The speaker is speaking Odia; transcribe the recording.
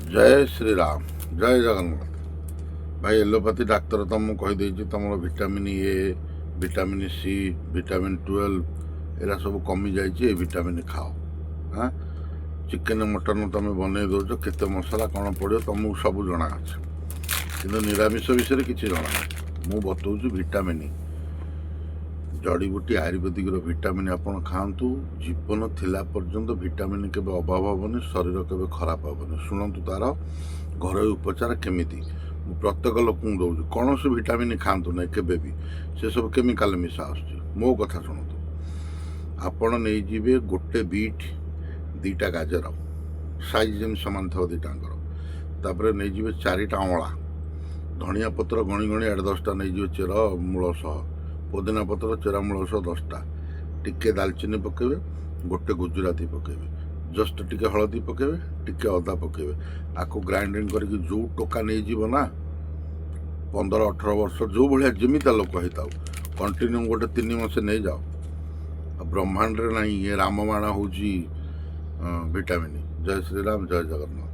ଜୟ ଶ୍ରୀରାମ, ଜୟ ଜଗନ୍ନାଥ। ଭାଇ, ଏଲୋପାଥି ଡାକ୍ତର ତମକୁ କହିଦେଇଛି, ତମର vitamin A, vitamin C, vitamin 12 ଏରା ସବୁ କମିଯାଇଛି, ଏ ଭିଟାମିନ୍ ଖାଅ। ହଁ, ଚିକେନ୍ ମଟନ୍ ତମେ ବନେଇ ଦେଉଛ, କେତେ ମସଲା କ'ଣ ପଡ଼ିବ ତମକୁ ସବୁ ଜଣା ଅଛି, କିନ୍ତୁ ନିରାମିଷ ବିଷୟରେ କିଛି ଜଣା ନାହିଁ। ମୁଁ ବତଉଛି ଭିଟାମିନ୍, ଜଡ଼ିବୁଟି ଆୟୁର୍ବେଦିକର ଭିଟାମିନ୍ ଆପଣ ଖାଆନ୍ତୁ। ଜୀବନ ଥିଲା ପର୍ଯ୍ୟନ୍ତ ଭିଟାମିନ୍ କେବେ ଅଭାବ ହେବନି, ଶରୀର କେବେ ଖରାପ ହେବନି। ଶୁଣନ୍ତୁ ତାର ଘରୋଇ ଉପଚାର କେମିତି ମୁଁ ପ୍ରତ୍ୟେକ ଲୋକଙ୍କୁ ଦେଉଛି। କୌଣସି ଭିଟାମିନ୍ ଖାଆନ୍ତୁ ନାହିଁ କେବେ ବି, ସେସବୁ କେମିକାଲ ମିଶା ଆସୁଛି। ମୋ କଥା ଶୁଣନ୍ତୁ। ଆପଣ ନେଇଯିବେ ଗୋଟେ ବିଟ୍, 2ଟା ଗାଜର, ସାଇଜ୍ ଯେମିତି ସମାନ ଥିବ 2ଟାଙ୍କର। ତାପରେ ନେଇଯିବେ 4ଟା ଅଁଳା, ଧନିଆ ପତ୍ର ଗଣି ଗଣି 8-10ଟା ନେଇଯିବେ ଚେର ମୂଳ ସହ, ପୋଦିନା ପତ୍ର ଚେର ମୂଳ ସହ 10ଟା, ଟିକେ ଦାଲଚିନି ପକାଇବେ, ଗୋଟେ ଗୁଜୁରାତି ପକାଇବେ, ଜଷ୍ଟ ଟିକେ ହଳଦୀ ପକାଇବେ, ଟିକେ ଅଦା ପକାଇବେ। ଆକୁ ଗ୍ରାଇଣ୍ଡିଙ୍ଗ କରିକି ଯେଉଁ ଟୋକା ନେଇଯିବ ନା, 15-18 ବର୍ଷ, ଯେଉଁ ଭଳିଆ ଯେମିତିଆ ଲୋକ ହେଇଥାଉ, କଣ୍ଟିନ୍ୟୁ ଗୋଟେ 3 ମାସ ନେଇଯାଅ। ଆଉ ବ୍ରହ୍ମାଣ୍ଡରେ ନାହିଁ, ଇଏ ରାମବାଣ ହେଉଛି ଭିଟାମିନ୍। ଜୟ ଶ୍ରୀରାମ, ଜୟ ଜଗନ୍ନାଥ।